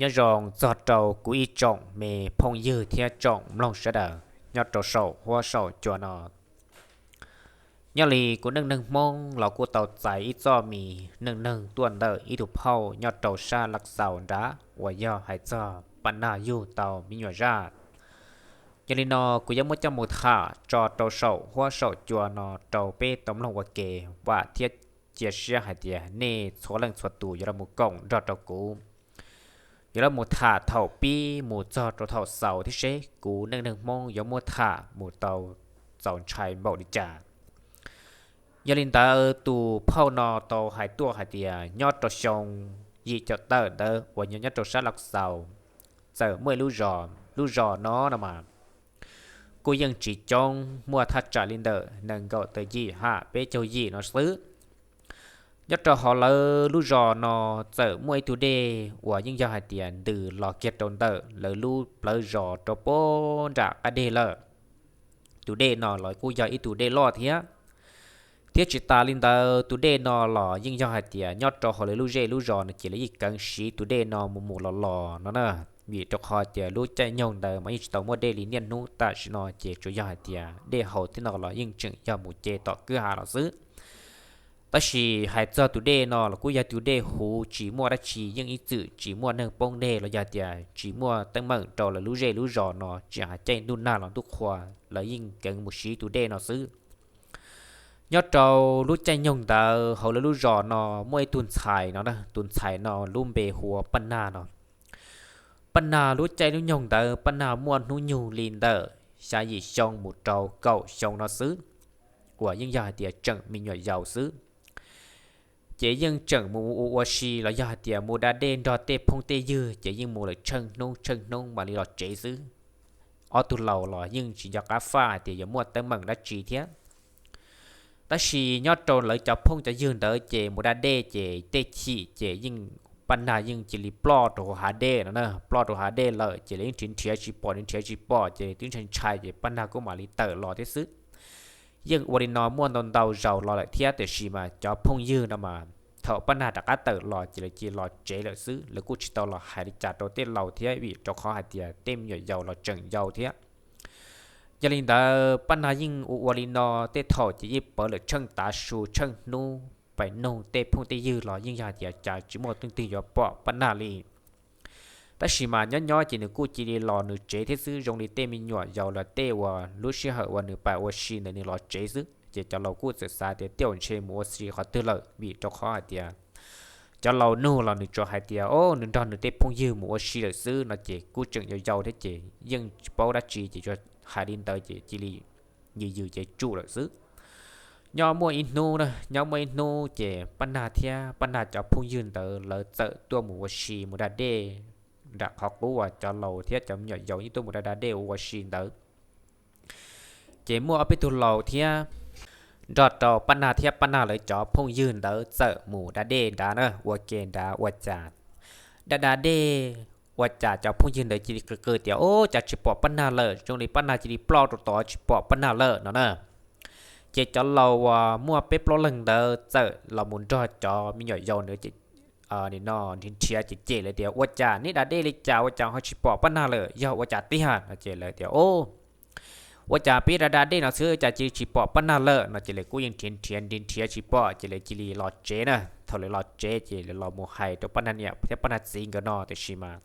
Nyob zoo txog rau kuv ib tsoom me phooj ywg thiab tsoom mloog sawv daws nyob rau saum huab saum cua no. Nyob li kuv Neej Neeg Hmoob los kuj tau txais ib txoj mis neej neeg tuaj ntawm ib tug phauj nyob rau sab Lav Xaus nrad uas yog hais txog Paj Nag yug tau me nyuam zaj. Yog li no kuv yuav muab coj mus tham tso rau saum huab saum cua no rau peb tau mloog ua ke, vam thiab cia siab hais tias nej txhua leej txhua tus yuav los mus koom nrog rau kuv, yuav los mus tham thaum pib mus txog rau thaum xaus thiab seb kuv Neej Neeg Hmoob yuav muab tham mus tau txaus ntshai npaum li cas. Yog li ntawd tus phauj no tau hais tuaj hais tias nyob rau xyoo yim caum tawm ntawd uas nyob nyob rau sab Lav Xaus, txawm muaj ib lub zos, lub zos no no mas kuj yeej tsis coob, muaj thaj tsam li ntawm nees nkaum tawm yim ham peb caug yim no xwb. Nyob rau hauv lawv lub zos no txawm muaj ib tug dej uas yeej yog hais tias ntws los kiag rau ntawm lawv lub plawv zos rau pem nram qab deg lawm. Tus dej no los kuj yog ib tug dej loj thiab. Thiab tsis tas li ntawd tus dej no los yeej yog hais tias nyob rau hauv lawv lub zej lub zos no ces lawv yeej kheev siv tus dej no mus mus los los no na, vim rau qhov tias lub caij nyoog ntawd mas yeej tsis tau muaj dej li niaj hnub, tam sim no ces tsuas yog hais tias dej haus thiab no los yeej tseem yog mus ce tom kwj ha los xwb. Tab sis hais txog tus dej no los kuj yog tus dej huv tsis muaj dab tsi, yeej ib txwm tsis muaj neeg poob dej los yog tias tsis muaj teeb meem rau lawv lub zej lub zos no, tsis hais caij ntuj nag los ntuj qhua lawv yeej kheev mus siv tus dej no xwb. Nyob rau lub caij nyoog ntawd hauv lawv lub zos no muaj ib tug ntxhais no, tus ntxhais no lub npe hu ua Paj Nag no. Paj Nag lub caij lub nyoog ntawd Paj Nag muaj hnub nyoog li ntawm xya yim xyoo mus rau kaum xyoo no xwb, uas yeej yog hais tias tseem me nyuam yaus xwb. Ces yeej tseem mus ua ua si los yog hais tias mus da dej nrog tej phooj tej ywg ces yeej mus lawm tsheej hnub tsheej hnub mam li los tsev xwb. Ob tug laus los yeej tsis nco qab faj hais tias yuav muaj teeb meem dab tsi thiab. Tab sis nyob rau lawv cov phooj cov ywg ntawd ces mus da dej ces tej chim ces yeej Paj Nag yeej cia li ploj rau hav dej no na, ploj rau hav dej lawm ces lawv yeej nrhiav nrhiav tsis pom, nrhiav nrhiav tsis pom ces twb ntshai ntshai ces Paj Nag kuj mam li tawm los thiab xwb. Yeej ua li no muaj ntau ntau zaus los lawm thiab, tiam sis mas cov phooj ywg no mas thaum Paj Nag rov qab tawm los ces lawv cia li los tsev lawm xwb, lawv kuj tsis tau los hais li cas rau tej laus thiab, vim rau qhov hais tias tej me nyuam yaus los tseem yau thiab. Yog li ntawd Paj Nag yeej ua ua li no tej thaum ces yeej pawv lawm tsheej tav su tsheej hnub pais nug tej phooj tej ywg los yeej yog hais tias cas tsis muaj leej twg yuav pom Paj Nag li. Tab sis mas nyob nyob ces nws kuj cia li los nws tsev thiab xwb, zoo li tej me nyuam yaus los tej uas lub sij hawm uas nws pais ua si ntawd nws los tsev xwb. Ces cov laus kuj txawm xav tias tej zaum ntshe mus ua si qhov twg lawm, vim rau qhov hais tias cov laus nug los nws tsuas hais tias o nws nrog nws tej phooj ywg mus ua si lawm xwb no ces kuj tseem yau yau thiab ces yeej tsis paub dab tsi ces tsuas hais li ntawd ces cia li yws yws ces tsum lawm xwb. Nyob muaj ib hnub na, nyob muaj ib hnub ces Paj Nag thiab Paj Nag cov phooj ywg ntawd lawv txawm tuaj mus ua si mus da dej nram qhov qub uas cov laus thiab cov me nyuam yaus yeej tuaj mus da da dej ua ua si ntawd. Ces muaj ob peb tug laus thiab nrog rau Paj Nag thiab Paj Nag lawv cov phooj ywg ntawd txawm mus da dej nrad na, ua ke nrad ua cas da da dej ua cas cov phooj ywg ntawd cia li qw qw tias o cas tsis pom Paj Nag lawm, zoo li Paj Nag cia li ploj rau tod tsis pom Paj Nag lawm no na. Ces cov laus uas muaj peb plaub leeg ntawd txawm los mus nrog cov me nyuam yaus ntawd no nrhiav nrhiav ces cem lawv tias ua cas neb da dej li cas ua cas ho tsis pom Paj Nag lawm, yog ua cas tiag no ces lawv tias o ua cas peb da da dej no xwb cas cia li tsis pom Paj Nag lawm no ces lawv kuj yeej nrhiav nrhiav nrhiav nrhiav tsis pom ces lawv cia li los tsev na. Thaum lawv los tsev ces lawv los mus hais rau Paj Nag niam thiab Paj Nag txiv nkawd no, tiam sis mas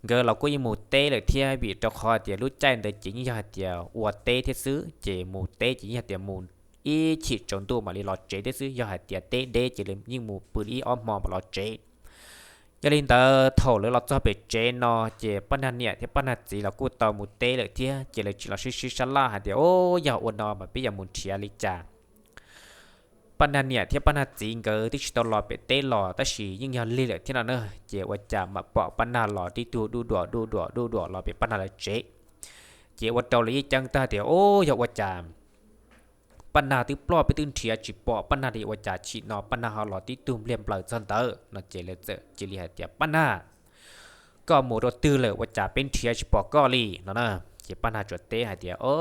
nkawd los kuj yeej mus teb lawm thiab, vim rau qhov hais tias lub caij ntawd ces yeej yog hais tias ua teb thiab xwb, ces mus teb ces yeej hais tias mus ib chim tsaus ntuj mam li los tsev thiab xwb, yog hais tias teb deb ces lawv yeej mus pw ib ob hmo mam los tsev. Yog li ntawd thaum lawv los txog pem tsev no ces Paj Nag niam thiab Paj Nag txiv los kuj tau mus teb lawm thiab, ces lawv tsis los sib sib sab laj hais tias o yog ua no mas peb yuav mus nrhiav li cas. Paj Nag niam thiab Paj Nag txiv nkawd twb tsis tau los pem teb los tab sis yeej yog lig lawm thiab no na, ces ua cas mam pom Paj Nag los tib tug duj duam duj duam duj duam los pem Paj Nag lawv tsev. Ces ua rau lawv yeej ceeb tag tias o yog ua cas Paj Nag twb ploj peb twb nrhiav tsis pom Paj Nag li, ua cas chim no Paj Nag ho los tib tug npliag nplaws txog ntawd no ces lawv txawm cia li hais tias Paj Nag, koj mus rau twg lawm ua cas peb nrhiav tsis pom koj li no na. Ces Paj Nag tsuas teb hais tias o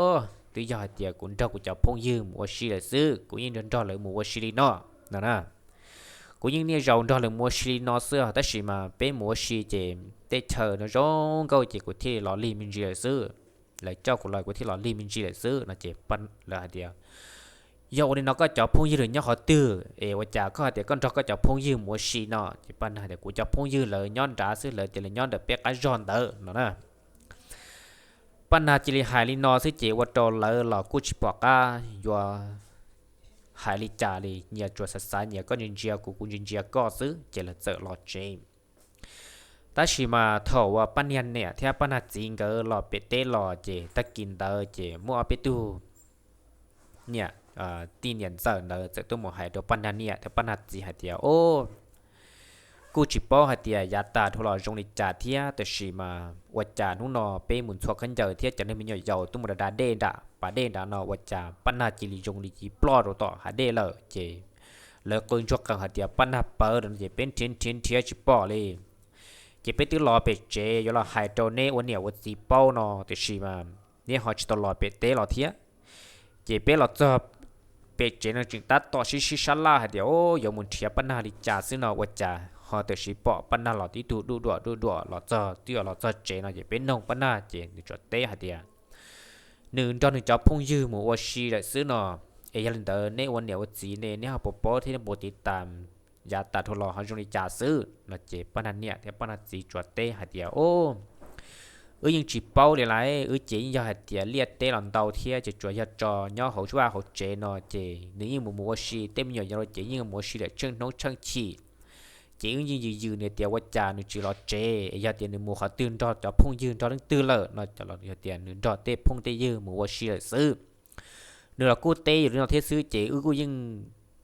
twb yog hais tias kuv nrog kuv cov phooj ywg mus ua si lawm xwb, kuv yeej nrog nrog lawv mus ua si li no no na. Kuv yeej niaj zaus nrog lawv mus ua si li no xwb, tab sis mas peb mus ua si ces tej chaw no zoo nkauj ces kuv thiaj li los lig me ntsis lawm xwb. Lawv coj kuv los kuv thiaj los lig me ntsis lawm xwb no ces lawv hais tias, yog ua li no koj cov phooj ywg lawv nyob qhov twg es ua cas koj hais tias koj nrog koj cov phooj ywg mus ua si no? Ces Paj Nag tias kuv cov phooj ywg lawv nyob nrad xwb, lawv tias lawv nyob ntawm peb qab zog ntawd no na. Paj Nag cia li hais li no xwb ces ua rau lawv los kuj tsis pom qab yuav hais li cas li, nyias tsuas xav xav nyias, koj ntsia ntsia kuv, kuv ntsia ntsia koj xwb ces lawv txawm los tsev. Tab sis mas thaum uas Paj Nag niam thiab Paj Nag txiv nkawd los pem teb los ces tag kis ntawd ces muaj ob peb tug niam, tij niam ntxawm ntawd txawm tuaj mus hais rau Paj Nag niam thiab Paj Nag txiv hais tias, o, kuj tsis paub hais tias yav tas dhau los zoo li cas thiab, tab sis mas ua cas hnub no peb mus ntxhua khaub ncaws thiab cov neeg me nyuam yaus tuaj mus da da dej nram pas dej nrad no ua cas Paj Nag cia li zoo li cia li ploj rau tom hav dej lawm ces lawv qw ntsuag qees hais tias Paj Nag pawv no ces peb nrhiav nrhiav nrhiav tsis pom li. Ces peb twb los pem tsev yuav los hais rau neb ua niam ua txiv paub no, tiam sis mas neb ho tsis tau los pem teb los thiab. Ces peb los txog pem tsev no tseem tab tom sib sib sab laj hais tias, o, yuav mus nrhiav Paj Nag li cas xwb no ua cas ho tam sim pom Paj Nag los tib tug duj duam duj duam los txog, twb yuav los txog tsev no ces peb noog Paj Nag ces nws tsuas teb hais tias nws nrog nws cov phooj ywg mus ua si lawm xwb no. Es yog li ntawd neb ua niam ua txiv ne neb ho puas paub thiab neb puas tiv tas yav tas dhau los ho zoo li cas xwb no ces Paj Nag niam thiab Paj Nag txiv tsuas teb hais tias, o, wb yeej tsis paub li lawm, wb ces yeej yog hais tias liaj teb los ntau thiab ces tsuas yog tso nyob hauv vaj hauv tsev no ces nws yeej mus mus ua si, tej me nyuam yaus ces yeej mus ua si lawm tsheej hnub tsheej chim. Ces wb yeej yws yws nws tias ua cas nws tsis los tsev, yog tias nws mus qhov twg nrog cov phooj ywg nrog leej twg lawm no, yog tias nws nrog tej phooj tej ywg mus ua si lawm xwb. Nws los kuj teb yus li no thiab xwb ces wb kuj yeej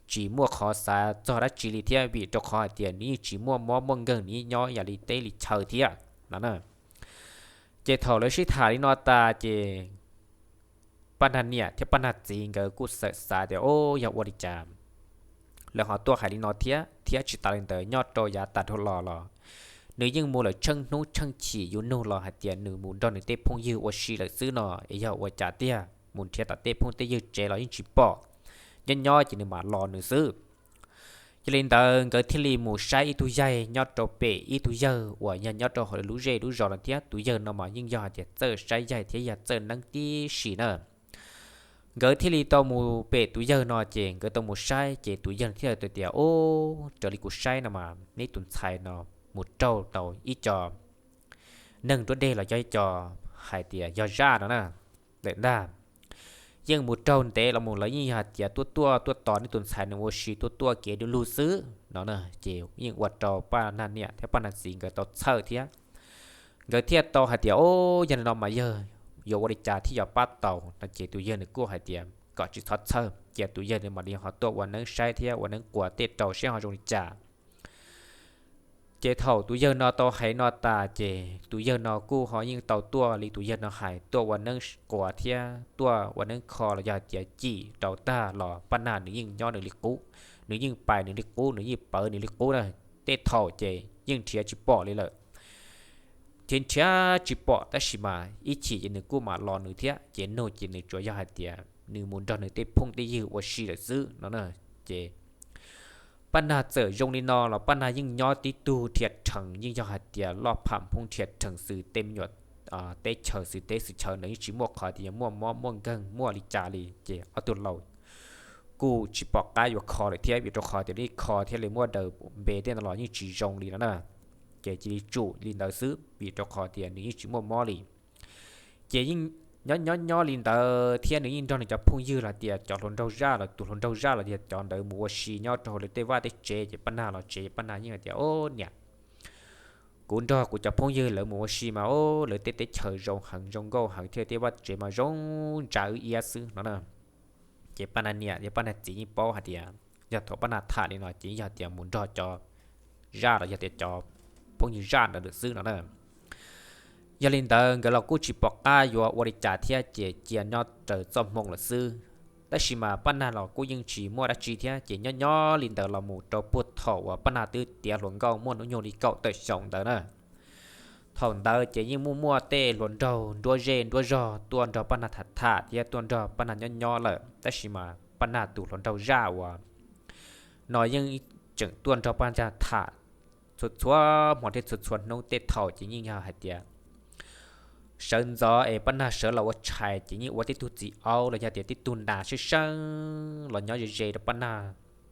tsis muaj qhov xav txog dab tsi li thiab, vim rau qhov hais tias nws yeej tsis muaj mob muaj nkeeg, nws yeej nyob ib yam li teb li chaw thiab no na. Ces thaum lawv sib tham li no tas ces Paj Nag niam thiab Paj Nag txiv nkawd kuj xav xav tias, o, yog ua li cas lawv ho tuaj hais li no thiab, thiab tsis tas li ntawd nyob rau yav tas dhau los los nws yeej mus lawm tsheej hnub tsheej chim, yus nug los hais tias nws mus nrog nws tej phooj ywg ua si lawm xwb no, es yog ua cas tiag, mus nrhiav tom tej phooj tej ywg tsev los yeej tsis pom, nyob nyob ces nws mam los nws xwb. Yog li ntawd nkawd thiaj li mus saib ib tug yaig nyob rau pem ib tug yawg uas yog nyob rau hauv lub zej lub zos no thiab, tus yawg no mas yeej yog hais tias txawj saib yaig thiab yog txawj neeb tib si na. Nkawd thiaj li tau mus pem tus yawg no ces nkawd tau mus saib ces tus yawg thiaj li tias, o, raws li kuv saib no mas neb tus ntxhais no mus raug tau ib co neeg nruab dej los cov ib co hais tias yog zaj no na, lawm ntag. Yeej mus raug ntev los mus lawv yeej yog hais tias tuaj tuaj tuaj tos neb tus ntxhais nws ua si tuaj tuaj kev du lug xwb no na, ces yeej ua rau Paj Nag niam thiab Paj Nag txiv nkawd tau txhawj thiab. Nkawd thiaj tau hais tias, o, yog li no mas yawg yuav ua li cas thiaj yuav pab tau no ces tus yawg nws kuj hais tias kom tsis txhob txhawj, cia tus yawg nws mam li ho tuaj ua neeb saib thiab ua neeb quas tej rau seb ho zoo li cas. Ces thaum tus yawg no tau hais no tas ces tus yawg no kuj ho yeej tau tuaj li tus yawg no hais, tuaj ua neeb quas thiab tuaj ua neeb kho los yog hais tias cim rau tag los Paj Nag nws yeej nyob nws li qub, nws yeej pais nws li qub, nws yeej pawv nws li qub na. Tej thaum ces yeej nrhiav tsis pom li lawm. Nrhiav nrhiav tsis pom tab sis mas ib chim ces nws kuj mam los nws thiab, ces nug ces nws tsuas yog hais tias nws mus nrog nws tej phooj tej ywg ua si lawm xwb no na. Ces Paj Nag txawm zoo li no los Paj Nag yeej nyob tib tug rhiav rhees, yeej yog hais tias loj pham phoob rhiav rhees xws tej me nyuam teb chaws xws teb xws chaw ntawd yeej tsis muaj qhov tias yuav muaj mob muaj nkeeg muaj li cas li. Ces ob tug laus kuj tsis pom qab yuav kho lawm thiab, vim rau qhov tias nws kho thiaj li muaj daws npe tej ntawd los yeej tsis zoo li no na. Ces cia li tsum li ntawd xwb, vim rau qhov tias nws yeej tsis muaj mob li. Ces yeej nyob nyob nyob li ntawd thiab nws yeej nrog nws cov phooj ywg los tias cov hluas nraug zaj los tus hluas nraug zaj los tias cov ntawd mus ua si nyob rau hauv lawv tej vaj tej tsev, ces Paj Nag los tsev ces Paj Nag yeej hais tias, o niam, kuv nrog kuv cov phooj ywg lawv mus ua si mas, o, lawv tej teb chaws zoo heev zoo nkauj heev thiab tej vaj tsev mas zoo ntsa wb iab xwb no na. Ces Paj Nag niam thiab Paj Nag txiv yeej paub hais tias yog thaum Paj Nag tham li no ces yeej yog tias mus nrog cov zaj los yog tias cov phooj ywg zaj ntawd lawm xwb no na. Yog li ntawd nkawd los kuj tsis pom qab yuav ua li cas thiab ces cia nyob raws txoj hmoo lawm xwb. Tab sis mas Paj Nag los kuj yeej tsis muaj dab tsi thiab ces nyob nyob li ntawd los mus rau puag thaum uas Paj Nag twb tiav hluas nkauj muaj hnub nyoog li kaum tawm xyoo ntawd na. Thaum ntawd ces yeej muaj muaj tej hluas nraug nruab zej nruab zog tuaj nrog Paj Nag tham tham thiab tuaj nrog Paj Nag nyob nyob lawm, tab sis mas Paj Nag tus hluas nraug zaj uas no yeej tseem tuaj nrog Paj Nag tham txhua txhua hmo thiab txhua txhua hnub. Tej thaum ces yeej yog hais tias sawv ntxov es Paj Nag sawv los ua tshais ces yeej ua tej tug txiv aub los yog tias tej tug nas sab seeb los nyob ze ze rau Paj Nag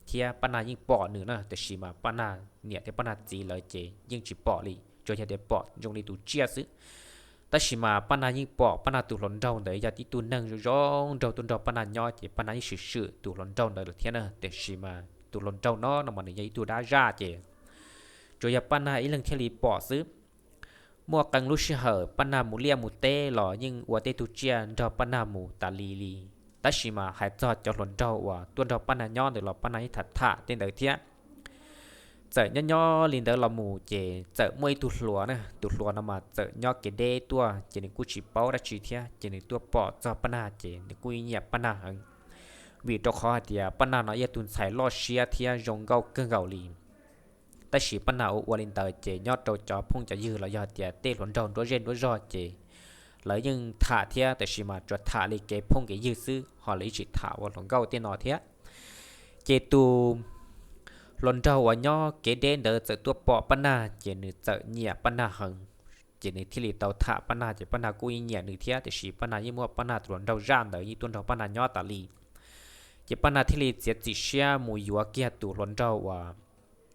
thiab Paj Nag yeej pom nws na, tiam sis mas Paj Nag niam thiab Paj Nag txiv lawv ces yeej tsis pom li, tsuas yog tias pom zoo li tus tsiaj xwb. Tab sis mas Paj Nag yeej pom Paj Nag tus hluas nraug ntawd yog tib tug neeg zoo zoo nraug tuaj nrog Paj Nag nyob ces Paj Nag yeej swm swm tus hluas nraug ntawd lawm thiab na, tiam sis mas tus hluas nraug no no mas nws yog ib tug dab zaj ces tsuas yog Paj Nag ib leeg thiaj li pom xwb. Muaj qee lub sij hawm Paj Nag mus liaj mus teb los yeej ua tej tug tsiaj nrog Paj Nag mus tas li li. Tab sis mas hais txog cov hluas nraug uas tuaj nrog Paj Nag nyob ntawd los Paj Nag yeej tham tham tej ntawd thiab. Txawm nyob nyob li ntawd los mus ces txawm muaj ib tug hluas na, tus hluas no mas txawm nyob kev deb tuaj ces nws kuj tsis paub dab tsi thiab ces nws tuaj pom txog Paj Nag ces nws kuj nyiam Paj Nag heev, vim rau qhov hais tias Paj Nag no yog tus ntxhais loj siab thiab zoo nkauj kawg nkaus li. Tab sis Paj Nag ua ua li ntawd ces nyob rau cov phooj cov ywg los yog tias tej hluas nraug nruab zej nruab zog ces lawv yeej tham thiab, tiam sis mas tsuas tham li kev phooj kev ywg xwb, ho lawv yeej tsis tham ua hluas nkauj tej no thiab. Ces tus hluas nraug uas nyob kev deb ntawd txawm tuaj pom Paj Nag ces nws txawm nyiam Paj Nag heev, ces nws thiaj li tau tham Paj Nag ces Paj Nag kuj yeej nyiam nws thiab, tiam sis Paj Nag yeej muaj Paj Nag tus hluas nraug zaj ntawd yeej tuaj nrog Paj Nag nyob tas li. Ces Paj Nag thiaj li txiav txim siab mus yuav kiag tus hluas nraug uas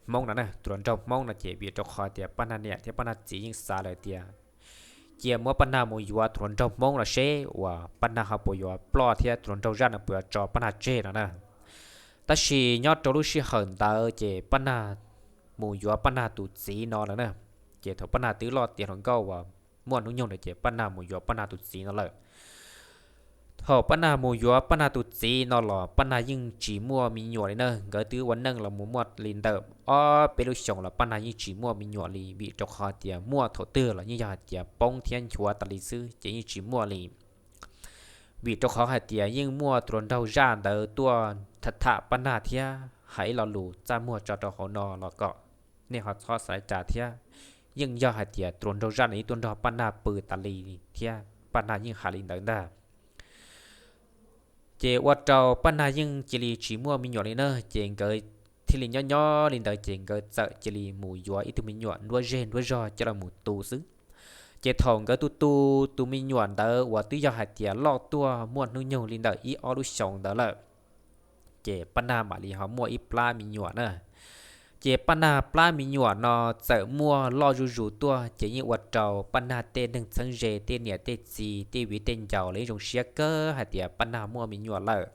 Hmoob no na, tus hluas nraug Hmoob no ces vim rau qhov tias Paj Nag niam thiab Paj Nag txiv yeej xav lawm tias cia muab Paj Nag mus yuav tus hluas nraug Hmoob no seb uas Paj Nag ho puas yuav ploj thiab tus hluas nraug zaj no puas yuav tso Paj Nag tseg no na. Tab sis nyob rau lub sij hawm ntawd ces Paj Nag mus yuav Paj Nag tus txiv no lawm na. Ces thaum Paj Nag twb loj tiav hluas nkauj uas muaj hnub nyoog ntawd ces Paj Nag mus yuav Paj Nag tus txiv no lawm. Thaum Paj Nag mus yuav Paj Nag tus txiv no los Paj Nag yeej tsis muaj me nyuam li na, nkawd twb ua neej los mus muaj li ntawm ob peb lub xyoos los Paj Nag yeej tsis muaj me nyuam li, vim rau qhov tias muaj thaum twg los yeej yog hais tias poob thiab nchuav tas li xwb ces yeej tsis muaj li. Vim rau qhov hais tias yeej muaj tus hluas nraug zaj ntawd tuaj tham tham Paj Nag thiab hais ib lo lus txaj muag tso rau hauv no los kom nej ho txhob xav li cas thiab. Yeej yog hais tias tus hluas nraug zaj no yeej tuaj nrog Paj Nag pw tas li thiab Paj Nag yeej hais li ntawd ntag. Ces ua rau Paj Nag yeej cia li tsis muaj me nyuam li na, ces nkawd thiaj li nyob nyob li ntawd ces nkawd txawm cia li mus yuav ib tug me nyuam nruab zej nruab zog coj los mus tu xwb. Ces thaum nkawd tu tu tus me nyuam ntawd uas twb yog hais tias loj tuaj muaj hnub nyoog li ntawm ib ob lub xyoos ntawd lawm, ces Paj Nag mam li ho muaj ib plab me nyuam na. Ces Paj Nag plab me nyuam no txawm muaj loj zuj zus tuaj ces yeej ua rau Paj Nag tej neeg txheeb ze, tej niam tej txiv, tej viv tej ncaus lawv yeej zoo siab kawg hais tias Paj Nag muaj me nyuam lawm.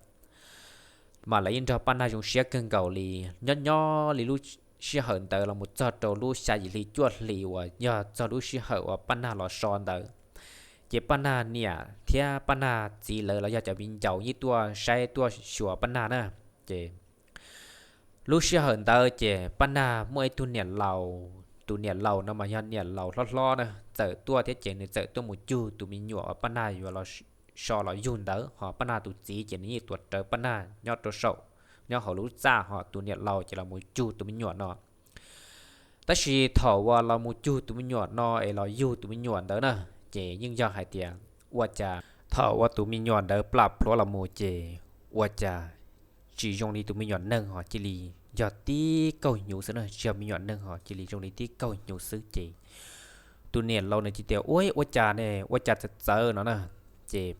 Mas lawv yeej nrog Paj Nag zoo siab kawg nkaus li. Nyob nyob li lub sij hawm ntawd los mus txog rau lub xya yim hli cuaj hlis uas yog txog lub sij hawm uas Paj Nag los so ntawd, ces Paj Nag niam thiab Paj Nag txiv lawv los yog cov viv ncaus yeej tuaj saib tuaj xyuas Paj Nag na. Ces lub sij hawm ntawd ces Paj Nag muaj ib tug niam laus, tus niam laus no mas yog niam laus hlob hlob na, txawm tuaj thiab ces nws txawm tuaj mus cug tus me nyuam uas Paj Nag yuav los so los yug ntawd, ho Paj Nag tus txiv ces nws yeej tuav rawv Paj Nag nyob rau saum, nyob hauv lub txaj, ho tus niam laus ces los mus cug tus me nyuam no. Tab sis thaum uas los mus cug tus me nyuam no es los yug tus me nyuam ntawd na, ces yeej yog hais tias ua cas thaum uas tus me nyuam ntawd plam plhuav los mus ces ua cas tsis zoo li tus me nyuam neeg ho cia li yog tib kaug hnyuv xwb na, tsis yog me nyuam neeg ho cia li zoo li tib kaug hnyuv xwb ces tus niam laus nws cia tias ua, ua cas ne, ua cas txawv txawv no na. Ces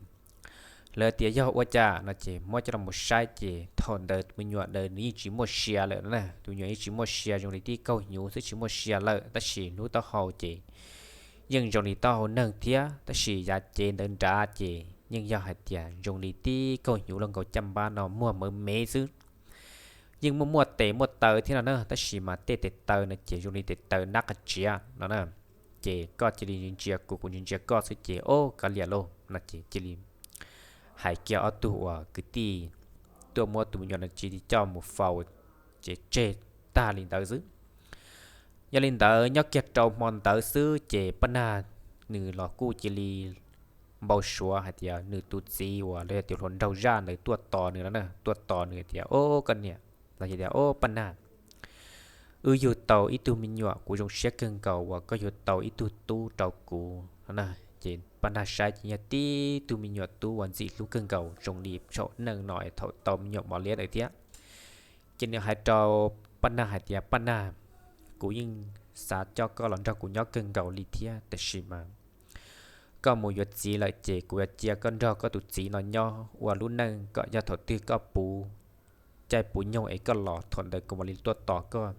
lawv tias yog ua cas no ces muab coj los saib ces thaum ntawd tus me nyuam ntawd nws yeej tsis muaj sia lawm no na, tus me nyuam yeej tsis muaj sia, zoo li tib kaug hnyuv xwb tsis muaj sia lawm, tab sis lub taub hau ces yeej zoo li taub hau neeg thiab, tab sis yav cev ntawd nrad ces yeej yog hais tias zoo li tib kaug hnyuv los nkaus caj npab no muag mawv mev xwb. Yeej muaj muaj tes muaj taw thiab no na, tab sis mas tej tes taw no ces zoo li tes taw nab qas tsiav no na. Ces koj cia li ntsia kuv, kuv ntsia koj xwb ces o kav liam lauj no ces cia li hais kiag ob tug uas kwv tij tuaj muab tus me nyuam no cia li coj mus faus ces tseg tag li ntawd xwb. Yog li ntawd nyob kiag rau hmo ntawd xwb ces Paj Nag nws los kuj cia li npau suav hais tias nws tus txiv uas los yog tias hluas nraug zaj ntawd tuaj tos nws no na, tuaj tos nws tias o koj niam, los tias o Paj Nag, wb yug tau ib tug me nyuam, kuv zoo siab kawg nkaus uas koj yug tau ib tug tub rau kuv no na. Ces Paj Nag saib ces yog tib tug me nyuam tub uas ntxim hlub kawg nkaus zoo li saum neej no thaum tau me nyuam mos liab ntawd thiab. Ces nws hais rau Paj Nag hais tias, Paj Nag, kuv yeej xav coj koj los nrog kuv nyob kawg nkaus li thiab, tiam sis mas koj mus yuav txiv lawm ces kuv yuav cia koj nrog koj tus txiv no nyob ua lub neej kom yog thaum twg koj puv caij puv nyoog es koj los, thaum ntawd kuv mam li tuaj tos koj.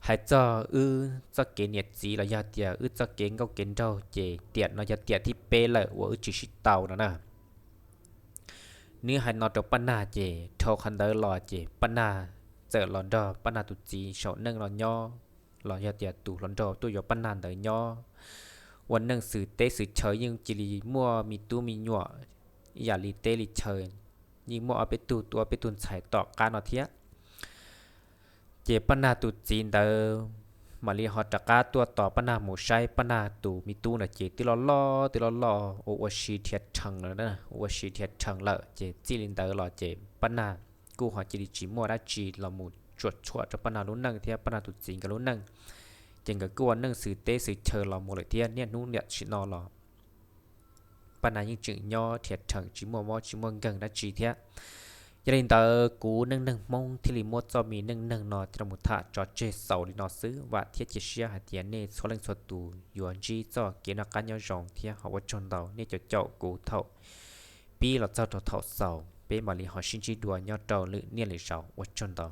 Hais txog wb txoj kev niam txiv los yog tias wb txoj kev nkauj kev nraug ces tiam no yog tiam thib peb lawm uas wb tsis sib tau no na. Nws hais no rau Paj Nag ces dhau qhov ntawd los ces Paj Nag txawm los nrog Paj Nag tus txiv saum neej los nyob, los yog tias tus hluas nraug tuaj yuav Paj Nag ntawd nyob ua neej xws teb xws chaw, yeej cia li muaj me tub me nyuam ib yam li teb li chaw, yeej muaj ob peb tug tub ob peb tug ntxhais tom qab no thiab. Ces Paj Nag tus txiv ntawd mam li ho rov qab tuaj tos Paj Nag mus saib Paj Nag tus me tub ntawd ces twb loj loj twb loj loj ua ua si dhia rhees lawm, ua ua si dhia rhees lawm ces txij li ntawd los ces Paj Nag kuj ho cia li tsis muaj dab tsi los mus tsuam tshuam rau Paj Nag lub neej thiab Paj Nag tus txiv nkawd lub neej. Ces nkawd kuj ua neej xws teb xws chaw los mus lawm thiab, niaj hnub niam sim no los Paj Nag yeej tseem nyob dhia rhees tsis muaj mob tsis muaj nkeeg dab tsi thiab. Yog li ntawd kuv Neej Neeg Hmoob thiaj li muab txoj me neej neeg no coj los tham tso tseg xaus li no xwb, vam thiab cia siab hais tias nej txhua leej txhua tus yuav ntsib txoj kev noj qab nyob zoo thiab ho ua tsaug ntau nej cov caum kuv thaum pib los txog rau thaum xaus, peb mam li ho sib ntsib dua nyob rau lwm niaj lwm zaus, ua tsaug ntau.